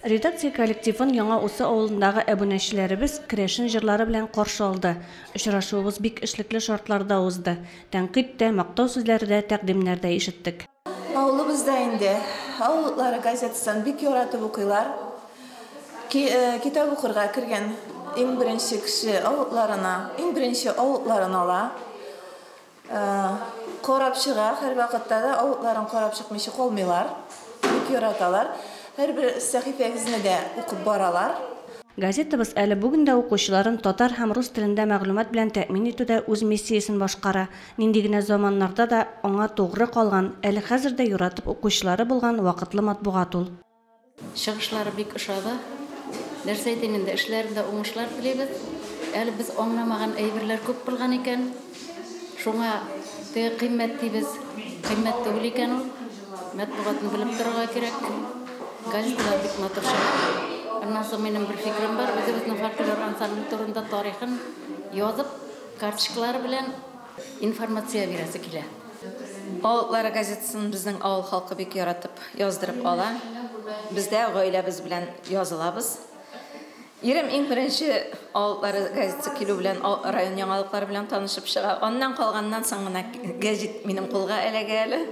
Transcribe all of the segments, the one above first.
Редакция коллективын Яңа Усы авылындагы әбүнәчеләребез керәшен җырлары белән каршы алды. Очрашуыбыз бик эшлекле шартларда узды. Тәнкыйть тә, мактау сүзләре дә, тәкъдимнәр дә ишеттек. Авылыбызда инде Авыл утлары газетасын бик яратып укыйлар. Китап укырга кергән иң беренче кеше Авыл утларына, иң беренче Авыл утларын ала. Карап чыга, һәрвакытта да Авыл утларын карап чыкмыйча калмыйлар. Бик яраталар. Һәрбер сәхифәгезне дә укып баралар. Газетабыз әле бүген дә укучыларын татар һәм рус телендә мәгълүмат белән тәэмин итүдә үз миссиясен башкара, нинди генә заманнарда да аңа тугры калган, әле хәзер дә яратып укучылары булган вакытлы матбугат ул. Чыгышлары бик ошады. Нәрсә әйтим инде, эшләрендә уңышлар телибез. Әле без аңламаган әйберләр күп булган икән. Шуңа теге кыйммәт дибез. Кыйммәт түгел икән ул. Матбугатны белеп торырга кирәк. Газеталар бик матур чыга. Аннан соң минем бер фикерем бар, үзебезнең фольклор ансамбле турында тарихын язып, карточкалары белән информация бирәсе килә. Авыл утлары газетасын безнең авыл халкы бик яратып яздырып ала. Без дә гаиләбез белән язылабыз. Ирем иң беренче Авыл утлары газетасы килү белән район яңалыклары белән танышып чыга. Аннан калганнан соң гына гәҗит минем кулга эләгә әле.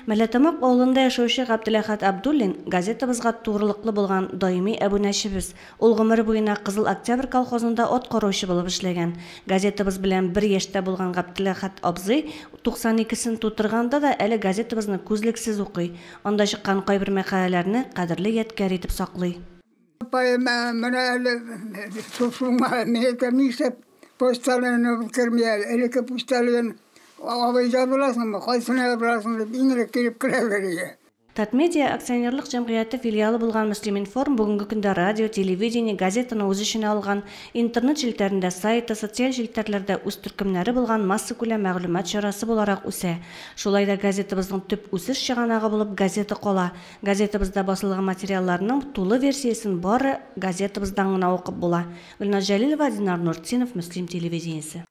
Мәлләтамак авылында яшәүче Габделәхәт Абдуллин, газетабызга тугрылыклы булган даими әбүнәчебез. Ул гомере буена Кызыл Октябрь колхозында ат караучы булып эшләгән. Газетабыз белән бер яшьтә булган Габделәхәт абзый 92 сен тутырганда да әле газетабызны күзлексез укый, анда чыккан кайбер мәкаләләрне кадерле ядкәр итеп саклый. Апаем, менә әле шуңа мин әйтәм, нишләп почтальон керми әле? Элекке почтальон абый языласыңмы, кайсына языласың дип иң элек килеп керәләр иде. Татмедиа акционерлык җәмгыяте филиалы булган Мөслим-информ бүгенге көндә радио, телевидение, газетаны үз эченә алган, интернет челтәрендә сайты, социаль челтәрләрдә үз төркемнәре булган массакүләм мәгълүмат чарасы буларак үсә. Шулай да газетабызның төп үсеш чыганагы булып газета кала. Газетабызда басылган материалларның тулы версиясен бары газетабыздан гына укып була. Гөлназ Җәлилова, Динар Нуртдинов, Мөслим телевидениесе.